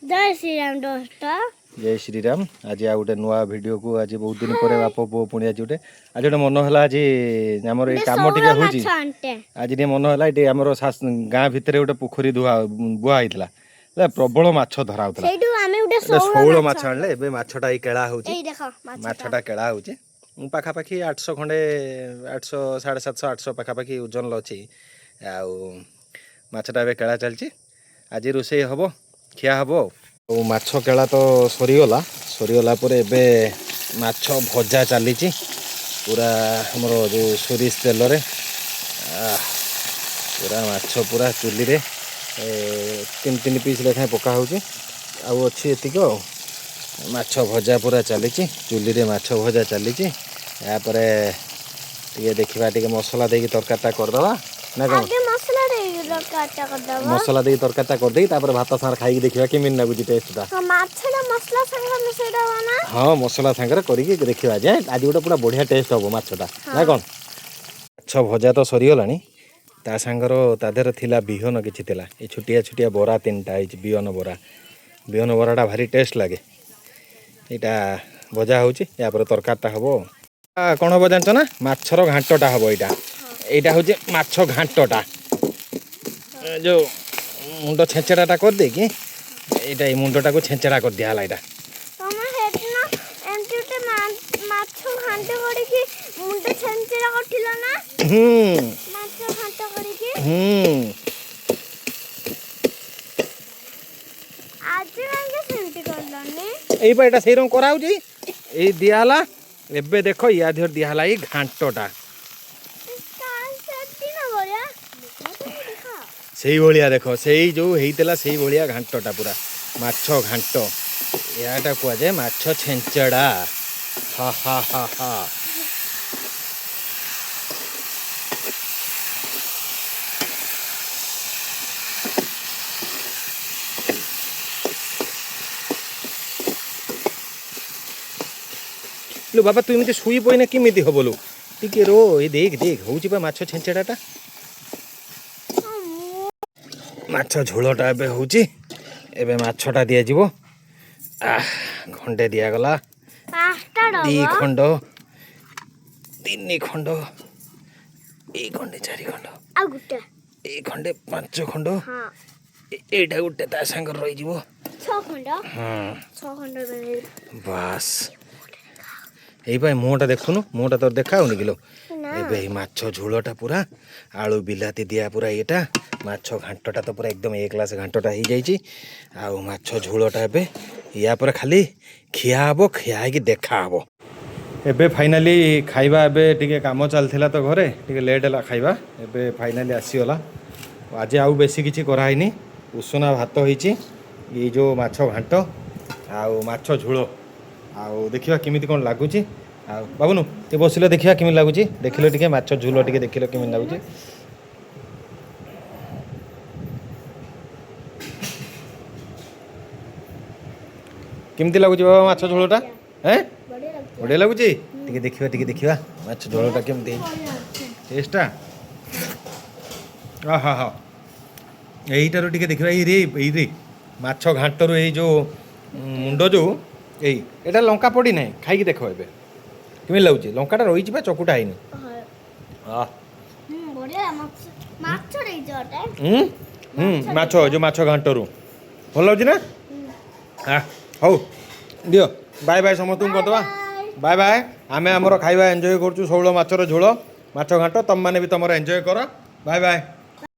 ଜୟ ଶ୍ରୀରାମ ଦୋସ୍ତ। ଜୟ ଶ୍ରୀରାମ। ଆଜି ଆଉ ଗୋଟେ ନୂଆ ଭିଡ଼ିଓକୁ, ଆଜି ବହୁତ ଦିନ ପରେ ବାପ ପୁଅ ପୁଣି ଆଜି ଗୋଟେ ମନ ହେଲା। ଆଜି ଆମର ଏଇ କାମ ଟିକେ ହେଉଛି। ମାଛ ଆଣ୍ଟେ। ଆଜି ଟିକେ ମନ ହେଲା, ଏଠି ଆମର ଗାଁ ଭିତରେ ଗୋଟେ ପୋଖରୀ ଧୁଆ ବୁହା ହେଇଥିଲା, ହେଲା ପ୍ରବଳ ମାଛ ଧରା ହଉଥିଲା। ସେଇଠୁ ଆମେ ଗୋଟେ ଗୋଟେ ଶଉଳ ଶଉଳ ମାଛ ଆଣିଲେ। ଏବେ ମାଛଟା ଏଇ କେଳା ହେଉଛି। ଏଇ ଦେଖ ମାଛଟା। ମାଛଟା କେଳା ହେଉଛି। ମୁଁ ପାଖାପାଖି 800 ଖଣ୍ଡେ, 800, 750, 800 ପାଖାପାଖି ଓଜନର ଅଛି। ଆଉ ମାଛଟା ଏବେ କେଳା ଚାଲିଛି। ଆଜି ରୋଷେଇ ହେବ, ଖିଆ ହେବ। ଆଉ ମାଛ କେଳା ତ ସରିଗଲା। ସରିଗଲା ପରେ ଏବେ ମାଛ ଭଜା ଚାଲିଛି, ପୁରା ଆମର ଯେଉଁ ସୋରିଷ ତେଲରେ। ପୁରା ମାଛ ପୁରା ଚୁଲିରେ ତିନି ତିନି ପିସ୍ ଲେଖାଏଁ ପକା ହେଉଛି। ଆଉ ଅଛି ଏତିକି। ଆଉ ମାଛ ଭଜା ପୁରା ଚାଲିଛି, ଚୁଲିରେ ମାଛ ଭଜା ଚାଲିଛି। ଏହାପରେ ଟିକେ ଦେଖିବା, ଟିକେ ମସଲା ଦେଇକି ତରକାରୀଟା କରିଦେବା ନା କ'ଣ? ଆଗେ ମସଲା ଦେଇକି ତରକାରୀଟା କରିଦବା। ମସଲା ଦେଇକି ତରକାରୀଟା କରିଦେଇକି ତାପରେ ଭାତ ସାଙ୍ଗରେ ଖାଇକି ଦେଖିବା କେମିତି ଲାଗୁଛି ଟେଷ୍ଟଟା। ହଁ, ମାଛଟା ମସଲା ସାଙ୍ଗରେ ମିଶେଇ ଦବା ନା? ହଁ, ମସଲା ସାଙ୍ଗରେ କରିକି ଦେଖିବା ଯେ ଆଜି ଗୋଟେ ପୁରା ବଢ଼ିଆ ଟେଷ୍ଟ ହେବ ମାଛଟା ନା କ'ଣ? ମାଛ ଭଜା ତ ସରିଗଲାଣି। ତା ସାଙ୍ଗର ତା ଦେହରେ ଥିଲା ବିହନ କିଛି ଥିଲା। ଏ ଛୋଟିଆ ଛୋଟିଆ ବରା ତିନିଟା ହେଇଛି, ବିହନ ବରା। ବିହନ ବରାଟା ଭାରି ଟେଷ୍ଟ ଲାଗେ। ଏଇଟା ଭଜା ହେଉଛି, ୟାପରେ ତରକାରୀଟା ହେବ। କ'ଣ ହେବ ଜାଣିଛ ନା? ମାଛର ଘାଣ୍ଟଟା ହେବ ଏଇଟା। ଏଇଟା ହେଉଛି ମାଛ ଘାଣ୍ଟଟା। ଏ ଯେଉଁ ମୁଣ୍ଡ ଛେଞ୍ଚେଡ଼ାଟା କରିଦେଇକି, ଏଇଟା ଏଇ ମୁଣ୍ଡଟାକୁ ଛେଞ୍ଚେଡ଼ା କରିଦିଆ ହେଲା ଏଇଟା। ତମେ ସେଦିନ ଏମିତି ଗୋଟେ ମାଛ ଘାଣ୍ଟ କରିକି ମୁଣ୍ଡ ଛେଞ୍ଚେଡ଼ା କରିଥିଲ ନା? ହୁଁ। ମାଛ ଘାଣ୍ଟ କରିକି। ହୁଁ। ଆଜି କାହିଁକି ସେମିତି କଲନି? ଏଇ ପା ଏଇଟା ସେଇ ରକମ କରାହେଉଛି। ଏଇ ଦିଆହେଲା। ଏବେ ଦେଖ, ୟା ଦେହରେ ଦିଆହେଲା ଏଇ ଘାଣ୍ଟଟା। ସେଦିନ ଭଳିଆ ଦେଖ। ସେଇଭଳିଆ ଦେଖ, ସେଇ ଯେଉଁ ହେଇଥିଲା ସେଇଭଳିଆ ଘାଣ୍ଟଟା, ପୁରା ମାଛ ଘାଣ୍ଟ। ଏହାଟା କୁହାଯାଏ ମାଛ ଛେଞ୍ଚଡ଼ା। ହା ହା ହା ହା। ଲୋ ବାବା, ତୁ ଏମିତି ଶୋଇ ପଇନା କେମିତି ହବ ଲୋ? ଟିକେ ରୋ। ଏଇ ଦେଖ ଦେଖ, ହଉଛି ପା ମାଛ ଛେଞ୍ଚଡ଼ାଟା। ମାଛ ଝୋଳଟା ଏବେ ହଉଛି। ଏବେ ମାଛଟା ଦିଆଯିବ। ଆহ, ଖଣ୍ଡେ ଦିଆଗଲା। ପାଞ୍ଚଟା ଦି ଦବ। ଖଣ୍ଡ, ତିନି ଖଣ୍ଡ, ଏଇ ଖଣ୍ଡେ ଚାରି ଖଣ୍ଡ। ଆଉ ଗୋଟେ। ଏଇ ଖଣ୍ଡେ ପାଞ୍ଚ ଖଣ୍ଡ। ଏଇଟା ଗୋଟେ ତା ସାଙ୍ଗରେ ରହିଯିବ। ଛଅ ଖଣ୍ଡ। ହଁ। ଛଅ ଖଣ୍ଡ। ବାସ୍, ଏଇ ପାଇଁ ମୁହଁଟା ଦେଖୁନୁ, ମୁହଁଟା ତୋର ଦେଖା ହଉନି କିଲୋ? ନା। ଏବେ ଏଇ ମାଛ ଝୋଳଟା ପୁରା ଆଳୁ ବିଲାତି ଦିଆ ପୁରା। ଏଇଟା ମାଛ ଘାଣ୍ଟଟା ତ ପୁରା ଏକଦମ ଏ କ୍ଲାସ୍ ଘାଣ୍ଟଟା ହେଇଯାଇଛି। ଆଉ ମାଛ ଝୋଳଟା ଏବେ ୟା ପରେ ଖାଲି ଖିଆ ହବ, ଖିଆ ହେଇକି ଦେଖା ହବ। ଏବେ ଫାଇନାଲି ଖାଇବା। ଏବେ ଟିକେ କାମ ଚାଲିଥିଲା ତ ଘରେ, ଟିକେ ଲେଟ୍ ହେଲା ଖାଇବା। ଏବେ ଫାଇନାଲି ଆସିଗଲା। ଆଜି ଆଉ ବେଶୀ କିଛି କରାହେଇନି। ଉଷୁନା ଭାତ ହେଇଛି, ଏଇ ଯେଉଁ ମାଛ ଘାଣ୍ଟ ଆଉ ମାଛ ଝୋଳ। ଆଉ ଦେଖିବା କେମିତି କ'ଣ ଲାଗୁଛି। ଆଉ ବାବୁନୁ, ଟିକେ ବସିଲେ ଦେଖିବା କେମିତି ଲାଗୁଛି। ଦେଖିଲ ଟିକେ ମାଛ ଝୋଳ, ଟିକେ ଦେଖିଲ କେମିତି ଲାଗୁଛି। କେମିତି ଲାଗୁଛି ବାବା ମାଛ ଝୋଳଟା? ହେଁ? ବଢିଆ ଲାଗୁଛି। ବଢ଼ିଆ ଲାଗୁଛି। ଟିକେ ଦେଖିବା, ଟିକେ ଦେଖିବା ମାଛ ଝୋଳଟା କେମିତି ହେଇଛି। ବଢିଆ ଲାଗୁଛି। ଟେଷ୍ଟଟା ହା ହା। ଏଇଟାରୁ ଟିକେ ଦେଖିବା। ଏଇ ରେ, ଏଇ ରେ, ମାଛ ଘାଣ୍ଟରୁ ଏଇ ଯେଉଁ ମୁଣ୍ଡ ଯେଉଁ ଏଇ ଏଇଟା ଲଙ୍କା ପଡ଼ି ନାହିଁ। ଖାଇକି ଦେଖ ଏବେ କେମିତି ଲାଗୁଛି। ଲଙ୍କାଟା ରହିଛି ବା, ଚକୁଟା ହେଇନି। ହୁଁ, ବଢିଆ ମାଛ, ମାଛ ଦେଇଛ ଗୋଟେ। ହୁଁ ହୁଁ ମାଛ ଯେଉଁ ମାଛ ଘାଣ୍ଟରୁ ଭଲ ଲାଗୁଛି ନା? ହଉ ଦିଅ, ବାଏ ବାଏ ସମସ୍ତଙ୍କୁ କରିଦେବା। Bye bye. ଆମେ ଆମର ଖାଇବା ଏନ୍ଜୟ କରୁଛୁ, ଶଉଳ ମାଛର ଝୋଳ, ମାଛ ଘାଣ୍ଟ। ତମମାନେ ବି ତମର ଏନ୍ଜୟ କର। Bye bye.